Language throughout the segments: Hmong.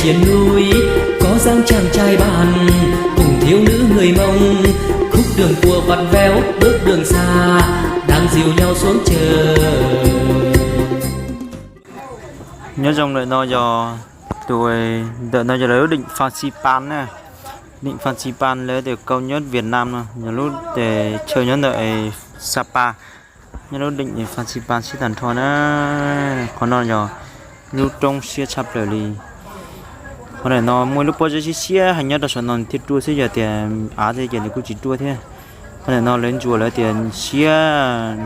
Miền núi có dáng chàng trai bạn, cùng thiếu nữ người Mông, khúc đường cua vắt véo, bước đường xa, đang dìu nhau xuống chợ. Nyob zoo lawm no yog tus, ntawm no yog lawv lub đỉnh Phan Xipang na. Đỉnh Phan Xipang lawv tias cao nhất Việt Nam no, yog lub chaw nyob ntawm Sapa, nyob lub đỉnh Phan Xipang sib tag nrho na. Qhov no yog lub roob siab tshaj plaws li. Qhov ntawm no muaj ib lub pob zeb siab siab heev nyob rau saum no thiaj ruaj xwb, yog tias av thiab ces nws kuj tsis ruaj thiab. Qhov ntawm no lawv ntsuas lawv tias siab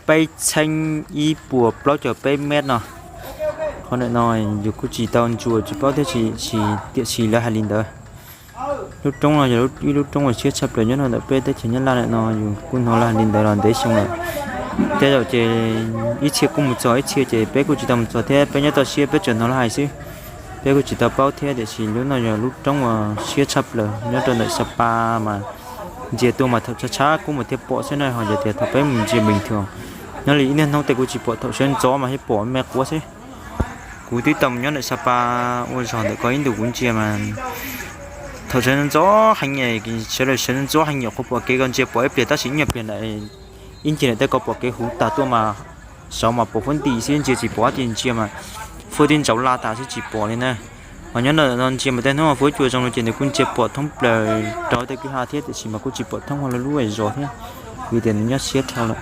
peb txheeb ib puas plaub caug peb mev no. Qhov ntawm no yus kuj tsis tau ntsuas tsis paub thiab, tiam sis lawv hais li ntawd. Lub roob no yog ib lub roob uas siab tshaj plaws nyob rau ntawm peb teb chaws Nyab Laj ntawm no, yus kuj hnov lawv hais li ntawd los ntev xyoo lawm. Tej zaum ces ib txhia kuj mus txog, ib txhia ces peb kuj tsis tau mus txog thiab, peb nyob toj siab peb tsuas hnov lawv hais xwb. Peb kuj tsis tau paub thiab, tiam sis lub no yog lub roob uas siab tshaj plaws nyob rau ntawm Sapa mas ntsia tuaj mas thaum tshav tshav kub mas thiaj pom xwb na, ho yog tias thaum peb mus ntsia bình thường, nyob li ib niaj hnub tej kuj tsis pom, thaum sawv ntxov mas thiaj pom me quav xwb. Kuv twb tau mus nyob ntawm Sapa ua zog ntawm ko ib ntus kuv ntsia mas thaum sawv ntxov heev, sawv daws sawv ntxov heev nyuam qhuav pom kev ko, ntsia pom ib pliag tab sis ib nyuag pliag ntawd ib ncig ntawm tej ko pom kev huv tas tuaj mas saud mas pom fuab nti xwb, ntsia tsis pom dab tsi, ntsia mas fuab tib ntsaum la tas xwb tsis pom li na. Ho nyob ntawm no ntsia mas tej hnub fuab cua zoo li ces nws kuj ntsia pom thoob plaws rau tej kwj ha thiab, tiam sis mas kuj tsis pom thoob hlo lub zos thiab, vim tias nws nyob siab dhau lawm.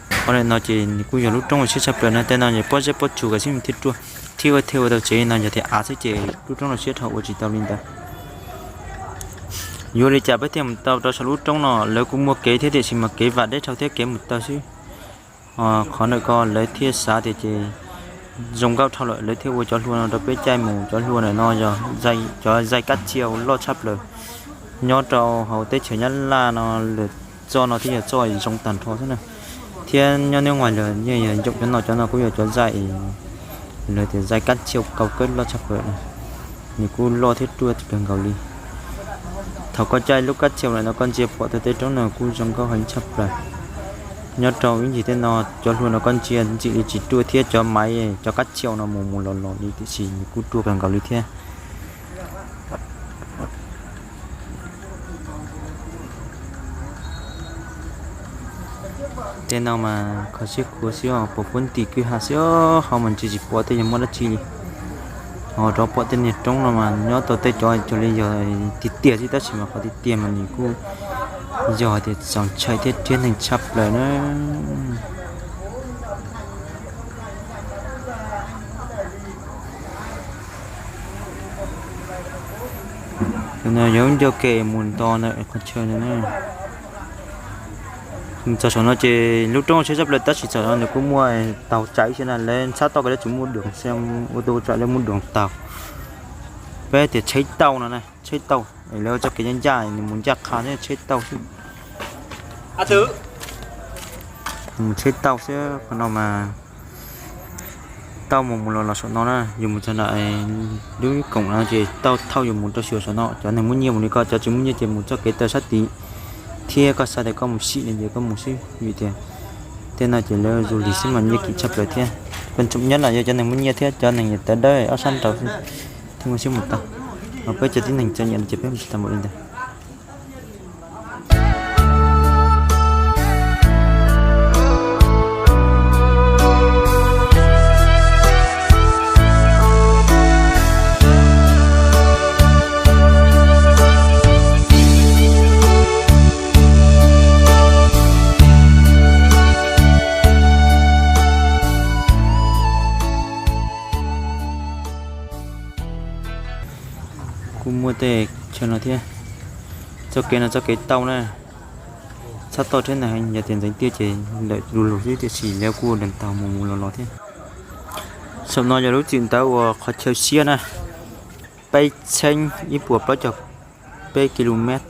Qhov ntawm no ces nws kuj yog lub roob uas siab tshaj plaws na, tej no yog pob zeb pob tsuas kav xwb thiaj ruaj, thiaj ua thiaj ua tau tsev li no, yog tias av xwb ces lub roob no siab dhau ua tsis tau li ntawd. Yuav li cas peb thiaj mus tau rau saum lub roob no, lawv kuj muaj kev thiab tiam sis mas kev vam deb dhau thiab kev mus tau xwb. Qhov ntawm ko lawv thiaj xav tias ces zoo nkauj dhau lawm lawv thiaj ua cov hlua no rau peb caij mus. Cov hlua ntawm no yog cov zaj kab tsiau loj tshaj plaws nyob rau hauv teb chaws Nyab Laj no, lawv txoj no thiaj yog txoj zoo tag nrho xwb na. Thiab nyob neb nguaij los yeej yog ncoom cov no, cov no kuj yog cov zaj, lawv tias zaj kab tsiau kaus kawb loj tshaj plaws na. Nws kuj loj thiab ruaj kawg nkaus li. Thaum koj caij lub kab tsiau lawm no koj ntsia pom tau tej roob no kuj zoo nkauj heev tshaj plaws. Nyob rau ib ncig tej no cov hlua no koj ntsia ntxim li tsis ruaj thiab cov maiv cov kab tsiau no mus mus los los li, tiam sis nws kuj ruaj kawg nkaus li thiab. Tej no mas kho siab khuav xwb os, pom puab nti kwj ha xwb os, ho mas ntsia tsis pom tej yog muaj dab tsi li. Ho rov pom tej niag roob no mas nyob tau tej cov cuag li yog tiag tiag xwb, tab sis mas qhov tiag tiag mas nws kuj yog hais tias txaus ntshai thiab rhiab neeg tshaj plaws na. Tus no yog lub ncauj ke mus nto ntawm qhov chaw no na. Mus txog saum no ces lub roob siab tshaj plaws tab sis txog no nws kuj muaj taug tsam ib xwb na, lawv ntxhab toj ko lawv tsis muaj doos, ua tua tsam lawv muaj doos taug. Peb tias tsheb tauj no na, tsheb tauj es lawv ua txoj kev ncaj ncaj, nws mus ncaj qha thiab tsheb tauj xwb. Mus tsheb tauj xwb qhov no mas tauj mus mus los los saum no na, yus mus txog nram lub koom no ces tauj thauj yus mus rau xyuas saum no. Cov neeg muaj nyiaj mus li ko, cov tsis muaj nyiaj ces mus txoj kev taw sab tid, thiab koj xav tias koj mus sim li ces koj mus xwb, vim tias tej no ces lawv du lịch xwb mas nyiaj kim tshaj plaws thiab. Quan trọng nhất là yog cov neeg muaj nyiaj thiab cov neeg tawv dawb ob sab nraud xwb thiaj muaj siab mus tau. Ho peb cov tib neeg txom nyem no ces peb mus tsis tau npaum li ntawd. Kuj muaj tej chaw no thiab. Txoj kev no txoj kev tauj na, txhab toj thiab ntag, yog tias ntxeev tiaj ces lawm du lug xwb, tiam sis lawv kuj ua daim taug mus mus los los thiab. Saum no yog lub txim ntawv uas qhov chaw siab na, peb txheeb ib puas plaub caug peb ki lu mev.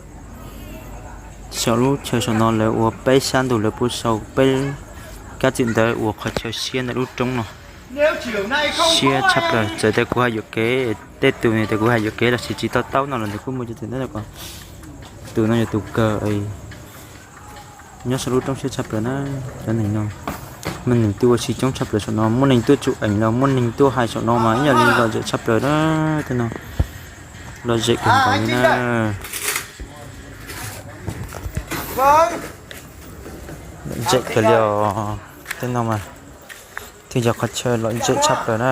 Saum lub chaw saum no lawv ua peb sab ntug, lawv puab sau peb kab txim ntawv uas qhov chaw siab ntawm lub roob no. Siab tshaj plaws, txawm tias kuv hais yuam kev, tej tus tias kuv hais yuam kev los sis tsis tau taub no los nws kuj muaj cov txim ntawv ko. Tus no yog tus kawg nyob saum lub roob siab tshaj plaws na, cov neeg no. Muaj neeg tuaj ua si coob tshaj plaws saum no, muaj neeg tuaj tsum eem los muaj neeg tuaj hais saum no mas ib yam li lom zem tshaj plaws na. Tej no lom zem kawg nkaus li na. Lom zem kawg li os. Tej no mas thiaj yog qhov chaw lom zem tshaj plaws na.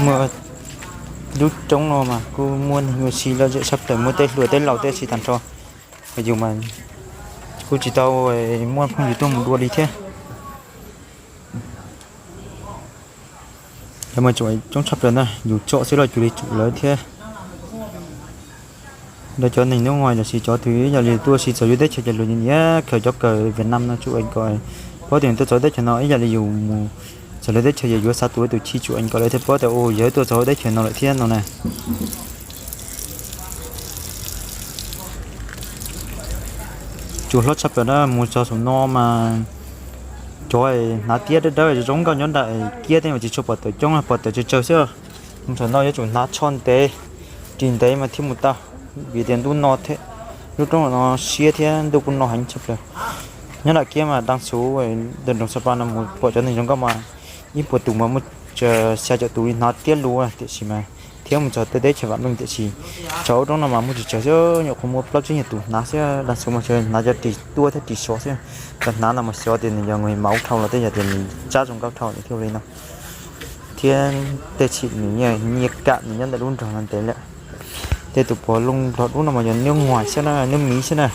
Muaj lub roob no mas kuj muaj neeg ua si lom zem tshaj plaws, muaj tej hluas tej laus tej si tag nrho. Yus mas kuj tsis tau muaj phooj ywg tuaj mus dua li thiab. Lawv mas tsum coob tshaj plaws na, yus tsom xwb los cuag li tsum lawv thiab. Lawv cov neeg nyob ngoài lossis cov twg ib yam li tuaj ua si txawv lub teb chaws ces luag nyiam khaws cov kawm Việt Nam no tsum eem kom paub tias tuaj txawv teb chaws no ib yam li yus mus txawv lub teb chaws ces yuav xa tus tus chij tsum eem kom lawv thiaj paub tias yog tuaj txawv teb chaws no lawm thiab no na. Tsuas hlob tshaj plaws na, mus txog saum no mas cov hnav tiab dawb dawb zoo nkauj nyob nram kiab tej mas tsis tshua pom tawm coob, pom tawm tsawg tsawg xwb. Mus saum no yuav tsum hnav tsho ntev, ris ntev mas thiaj mus tau, vim tias ntuj no, lub roob no siab thiab ntuj kuj no heev tshaj plaws. Nyob nram kiab mas daj xuv ntawm nroog Sa Pa no mus pom cov neeg zoo nkauj mas ib puas tus mas muaj xya caum tus li hnav tiab luaj tiam sis mas thiab mus txog teb chaws vam meej tiam sis txog lub roob no mas muaj tsis tsawg xwb, nyuam qhuav muaj plaub tsib nyuag tus hnav xwb, daj xuv mas hnav cov ris tuaj thiab ris sov xwb. Cov hnav no mas xyov tias nws yog nws mav dhau los tej yog tias nws tsab zoo nkauj dhau nws thiaj ua li no. Thiab tej chim nws nyiaj kam nws nyob ntawm lub nroog no ntev lawm. Tej tus puav leej nplog dub no mas yog nyob ngoài xwb na, nyob Miv xwb na.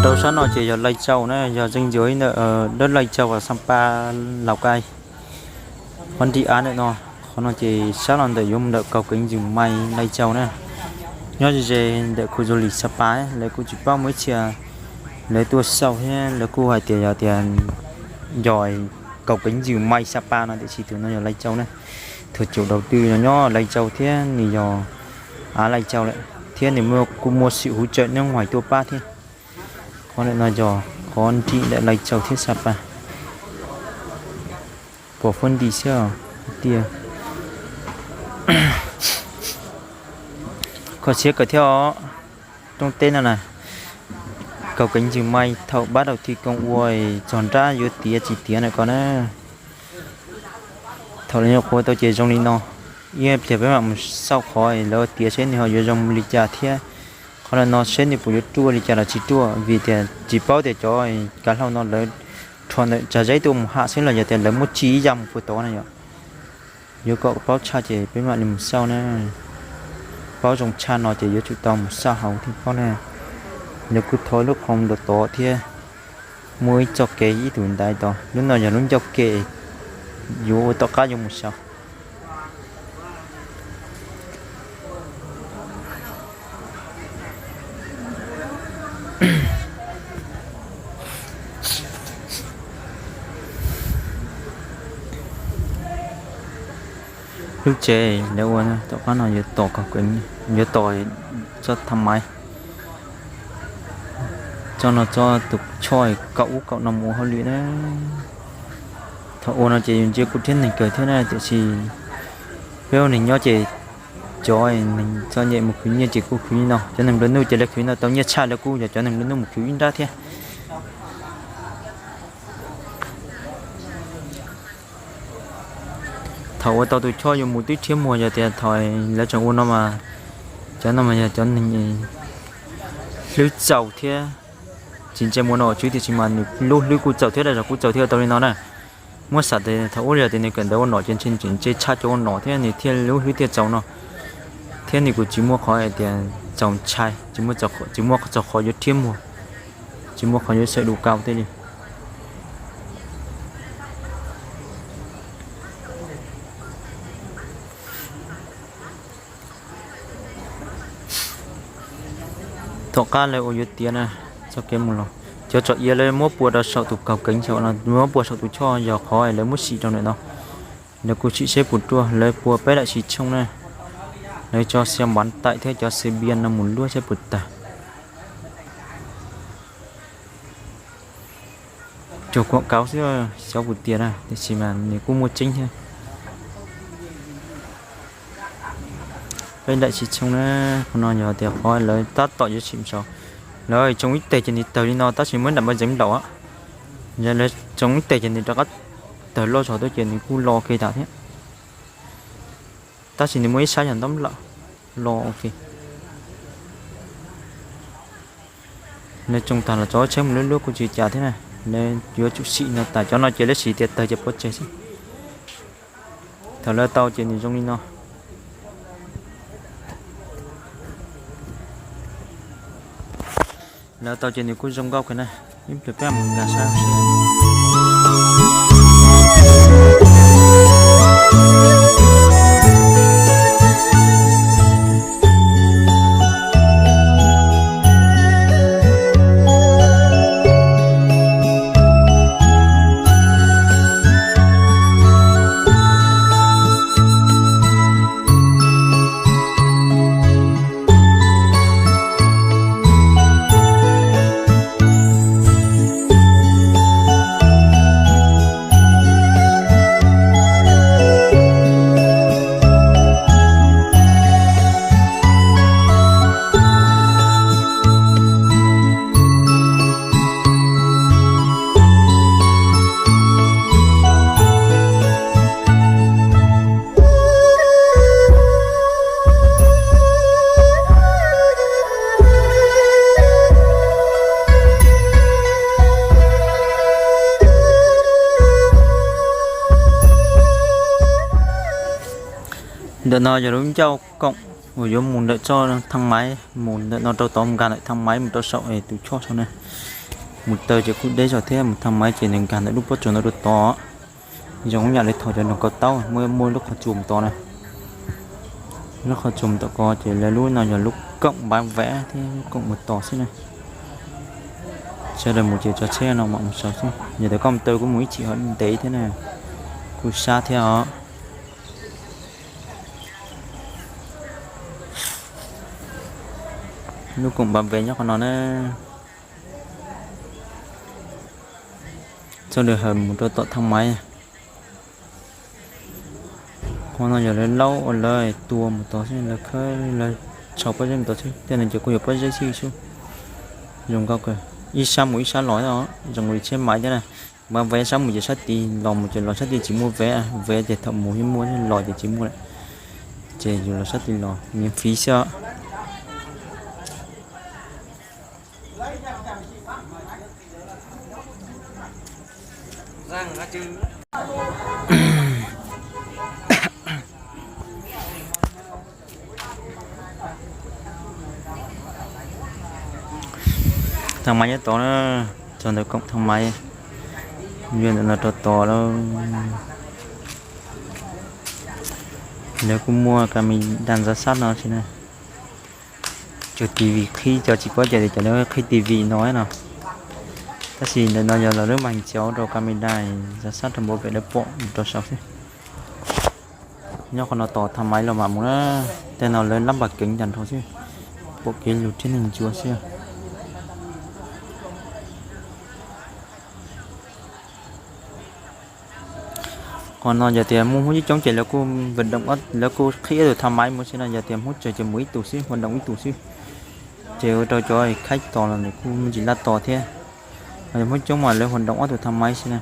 Los rau sab no ces yog Lai Châu na, yog zeej ntxwv ntawm dab Lai Châu và Sapa, Lào Cai. Qhov nrim av ntawm no, qhov no ces sab los ntawm yuav mus ntawm kaum kev ntxwm mais Lai Châu na. Nyob ze ze ntawm khu du lịch Sapa, lawv kuj tsis paub, muaj ib txhia lawv tuaj xauj thiab lawv kuj hais tias yog tias yog kaum kev ntxwm mais Sapa no tiam sis tus no yog Lai Châu na. Thaum chủ đầu tư no nyob Lai Châu thiab nws yog av Lai Châu lawm thiab nws kuj muaj sự hỗ trợ nước ngoài tuaj pab thiab. Qhov ntawm no yog qhov nrim ntawm Lai Châu thiab Sapa. Pom fuab nti xwb tiag. Kho siab kawg thiab os. Rooj teb no na, kaum kev ntxwm mais thaum bắt đầu thi công ua txog nrab yuav tiav tsis tiav na ko na. Thaum lawv nyuam qhuav tau ces zoo li no. Ib pliag peb mam mus xauj qhov lawv tiav seb nws ho yuav zoo li cas thiab. Qhov ntawm no seb nws puas yuav ruaj li cas los tsis ruaj, vim tias tsis paub tias cov kav hlau no lawv rho ntawm tsag zeb tuaj mus ham xwb los yog tias lawv muab tsim ib yam mus puag tod na yom. Yuav kom paub tshaj ces peb mam li mus xauj na. Paub zoo tshaj no ces yuav tsum tau mus xauj hauv thiaj paub na. Lawv kuj thau lub qhov mus rau tod thiab, muaj ib txoj kev ib tug ntaiv tod, lub no yog lub ncauj ke yuav ua tom qab yuav mus saud. Lub tsev lawv ua tom qab no yuav tos, yuav tos txoj tham maiv, txoj no txoj tus choj kaum ub kaum no mus ua hauj lwm na. Thaum ua no ces yus ntsia kuj rhiab neeg kawg thiab na, tiam sis peb ua neeg nyob ces cov neeg txom nyem mus khwv nyiaj ces kuj khwv li no, cov neeg nplua nuj ces lawv khwv no tau nyiaj tshaj, lawv kuj yog cov neeg nplua nuj mus khwv ib nrab thiab. Thaum ua tau tus choj yuav mus twb rhiab muag, yog tias thaum lawv tseem ua no mas, cov no mas yog cov neeg hlwb txaus thiab, tsis ntse mus no tswv tiam sis mas nws lub hlwb kuj txaus thiab, dag zog kuj txaus thiab tau li no na. Muab xam tias thaum ub yog tias nws kawm ntawv ua nom ces ntshe tseem ntse tshaj cov ua nom thiab nws thiaj lub hlwb thiaj txaus no thiab. Thiab nim kuj tsis muaj qhov hais tias txaus ntshai, tsis muaj txaus, tsis muaj txaus qhov yuav rhiab muag, tsis muaj qhov yuav sawv du kau tej li. Tom qab lawv ua yuav tiav na, txoj kev mus los, cov tsom iav lawv muab pua rau saum tus kaug keev, muab pua saum tus choj yog qhov lawv muab sim rau ntawm no. Lawv kuj sim seb puas ruaj, lawv pua peb daim sib tshooj na. Lawv tso xia npav taim thiab cov xia npias no mus luab seb puas tag. Cuag kuam kauv xwb, xyov puas tiag na, tiam sis mas nws kuj muaj tseeb thiab. Peb daim sib tshooj na, qhov no yog tias qhov lawv tab tom yuav sim saud. Lawv tsoo ib teg ces nws tawg li no, tab sis muaj ib daim npaj zeev nplaum. Yog lawv tsoo ib teg ces nws rov qab tawg loj zog tuaj ces nws kuj lo ke tas thiab. Tab sis nws muaj ib sab yog ntaub nplawm lo ua ke. Lawv tsoo tag los tso tsheb mus luab luab kuj tsis cas thiab na. Lawv yuav tsum sim no tas, cov no ces lawv sim tias tawg ces pov tseg xwb. Thaum lawv tau ces nws zoo li no. Lawv tau ces nws kuj zoo nkauj kawg na. Ib pliag peb mus nkag sab. Ntawm no yog lub ncauj koom uas yuav mus ntawm txoj thaj maiv, mus ntawm no rau tod, nkag ntawm thaj maiv mus rau saum tus choj saud na. Mus taw ces kuj deb zog thiab, mus thaj maiv ces nws nkag ntawm lub pob tsuas no rau tod. Zoo ib yam li thaum cov nroog Kaus Taub muaj, muaj lub qhov tsua mus tod na. Lub qhov tsua mus tom ko ces lawv lub no yog lub koom npav vev thiab lub koom mus tod xwb na. Sawv daws mus ces tso tsheb no mam mus saud xwb, yog tias koj mus taw kuj mus ib chim ho ntev thiab na, kuj sab thiab os. Lub koom npav vev nyob qhov no na. Txoj lw hawm mus rau tom thaj maiv. Qhov no yog lawv laub ua lawv tua mus tod xwb, lawv khawb lawv tshau pob zeb mus tod xwb, tej no ces kuj yog pob zeb xwb xwb. Zoo nkauj kawg, ib sab mus ib sab los, zoo li tsheb maiv thiab na. Npav vev sab mus ces sab tid, los mus ces los sab tid tsis muaj vev, vev ces thaum mus yeej muaj, los ces tsis muaj lawm. Ces yus los sab tid los miễn phí xwb os. Thang maiv nyob tod na, txog ntawm koom thang maiv, yuav ntawm no rau tod lawm. Lawv kuj muaj camera giám sát no xwb na. Tsuas T V qhib, cov tsis paub cai tias cov lawv qhib T V no no. Tab sis ntawm no yog lawv lub màn hình chiếu rau camera giám sát rau npawg pem lawv pom rau saud xwb. Nyob qhov no tos thang maiv los mam mus na. Tej no lawv lab npas keev tag nrho xwb, pom kev lug thiab neeg ntsuav xwb. Qhov no yog tias muaj Hmoob coob coob ces lawv kuj, lawv kuj qhib tus thang maiv mus xwb no, yog tias Hmoob tsawg ces mus ib tus xwb, hoạt động ib tus xwb. Ces ua rau cov khaib tos los nws kuj me ntsis laj tos thiab. Yog Hmoob coob mas lawv hoạt động ob tus thang maiv xwb na.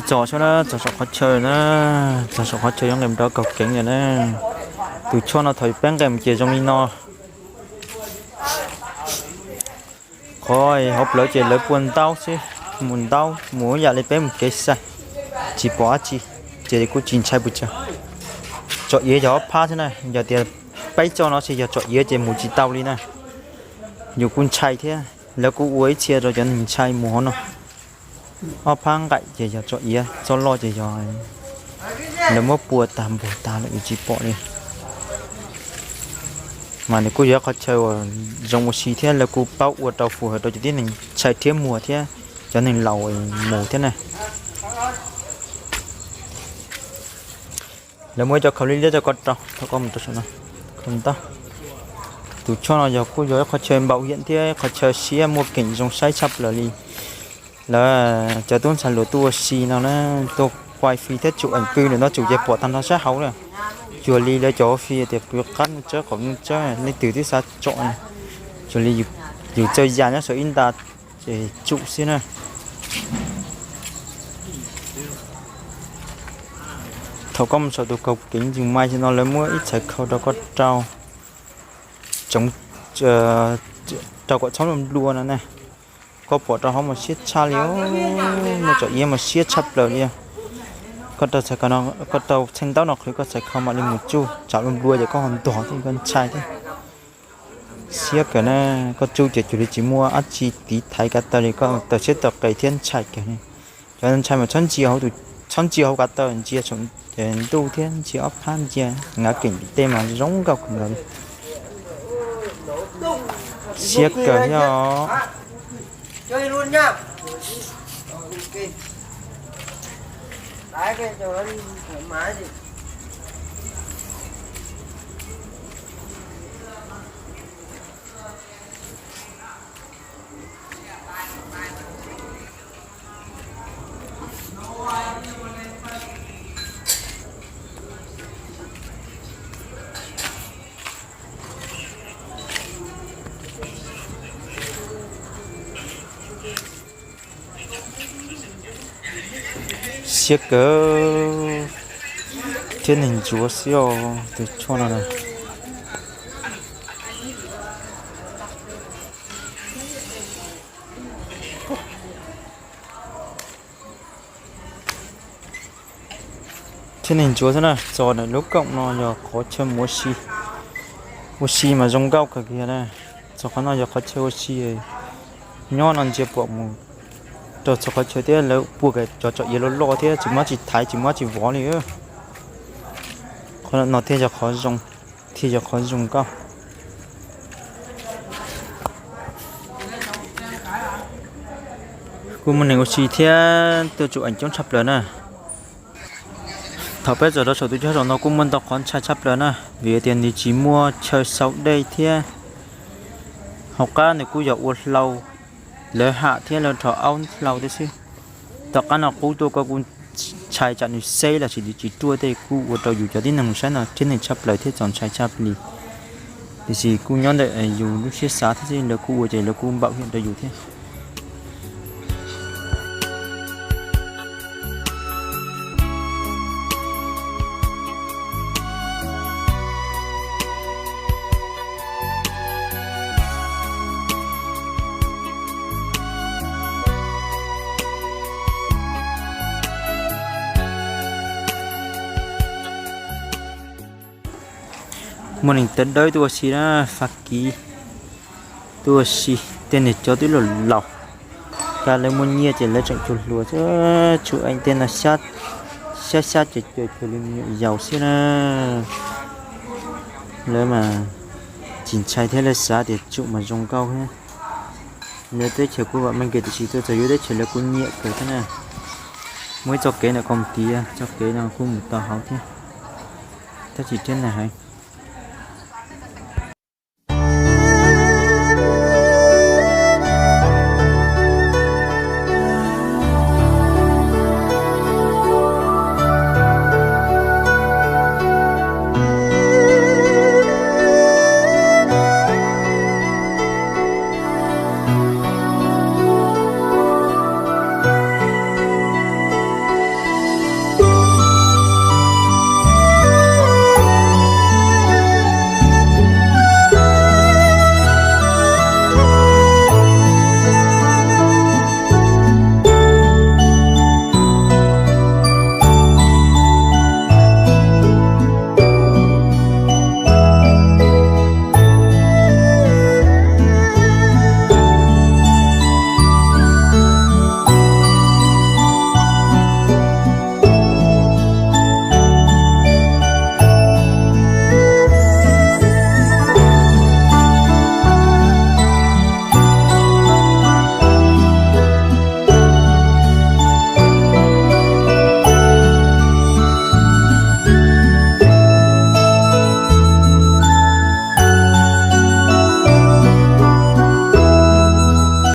Txog saum na, txog saum qhov chaw na, txog saum qhov chaw yuav nqes mus rau kaum kev lawm na. Tus choj no thaum peb nqes mus ces zoo li no. Qhov hauv plawv ces lawv pua ntaub xwb, mus ntaub mus ib yam li peb mus kev xais, tsis pom dab tsi, ces kuj tsis ntshai pes tsawg. Tsom iav yog ob phab xwb na, yog tias peb txoj no ces yog tsom iav ces mus tsis tau li na. Yus kuj ntshai thiab, lawv kuj ua ib txhia rau cov neeg ntshai mus hauv no. Ob phab nqaim ces yog tsom iav, txoj loj ces yog lawv muab pua tag npuag tag lawm yus tsis pom li. Mas nws kuj yog ib qhov chaw uas zoo ua si thiab lawv kuj paub ua rau phù hợp rau cov tib neeg ntshai rhiab muag thiab cov neeg laus mus thiab na. Lawv muaj ib co khaus liab liab rau koj rau, thaum koj mus rau saum no, khaus ntau. Tus choj no yog kuj yog ib qhov chaw npaum hiam thiab ib qhov chaw siab muaj keem zoo saib tshaj plaws li. Lawv cov tub ntxhais hluas tuaj ua si no na, tuaj quay phim thiab chụp ảnh pw ntawm no tsum ces pom tag nrho sab hauv na. Cuag li lawv cov ua phim tias pw qab nuj tsawb qaum nuj tsawb, leej twg twb xav tsom. Cuag li yus txawj yam nyob saum ib nta ces tsum xwb na. Thaum koj mus saum tus kaug kev ntsis mais no lawv muab ib txhais khau rau koj rau, tsoov, rau kom txhob nplua no na. Koj pom rau hauv mas siab tshaj li, muaj tsom iav mas siab tshaj plaws li. Koj rau txhais, koj rau txheej ntaub no qhwv koj txhais khau mam li mus tsuj, tsam nplua ces koj ho ntog thiab koj ntshai thiab. Siab kawg na, koj tsuj ces cuag li tsis muaj dab tsi tiv thaiv kav taw li, koj taw siab taw qis thiab ntshai kawg. Cov ntshai mas txhob ntsia hauv tus, txhob ntsia hauv kav taw, ntsia saum ntuj thiab ntsia ob phab, ntsia ngav keem tej mas zoo nkauj kawg nkaus li. Siab kawg thiab os. Siab kawg thiab neeg ntsuav xwb os, tus choj no na. Thiab neeg ntsuav xwb na, txog ntawm lub koom no yog qhov chaw mus ua si, ua si mas zoo nkauj kawg kiag na. Txog qhov no yog qhov chaw ua si, nyob no ntsia pom mus rau txhua qhov chaw thiab lawv pua cov tsom iav loj loj thiab tsis muaj dab tsi thaiv tsis muaj dab tsi vov li. Qhov no thiaj yog qhov zoo, thiaj yog qhov zoo nkauj. Kuj muaj neeg ua si thiab tuaj chụp ảnh coob tshaj plaws na. Thaum peb txog rau saum tus choj zaum no kuj muaj ntau qhov ntshai tshaj plaws na, vim tias nws tsis muaj chaw sau dej thiab. Hauv qab nws kuj yog ua hlau, lawv ham thiab lawv rho aub hlau thiab xwb. Tom qab no qub tuaj koj kuj ntshai tsam nws xeb los sis nws tsis ruaj tej, kuj ua rau yus cov tib neeg saib no thiab neeg tshaj plaws thiab txaus ntshai tshaj li. Tiam sis kuj nyob ntawm yus lub siab xav thiab xwb, lawv kuj ua ces lawv kuj npaum hiam rau yus thiab. Muaj neeg tawv dawb tuaj ua si na, Fab Kis tuaj ua si, tej niag cov twb laus laus, cas lawv muaj nyiaj ces lawv tseem cuag hluas xwb, tshuav eem tej no xyab xyab ces cuag li me nyuam yaus xwb na. Lawv mas tsis ntshai thiab, lawv xav tias tsum mas zoo nkauj thiab. Lawv teb chaws kuj vam meej kawg tiam sis tuaj txog yus teb chaws lawv kuj nyiam kawg thiab na. Muaj ib txoj kev ntawm koom tiv, txoj kev no kuj mus tau hauv thiab, tab sis thiab na heev.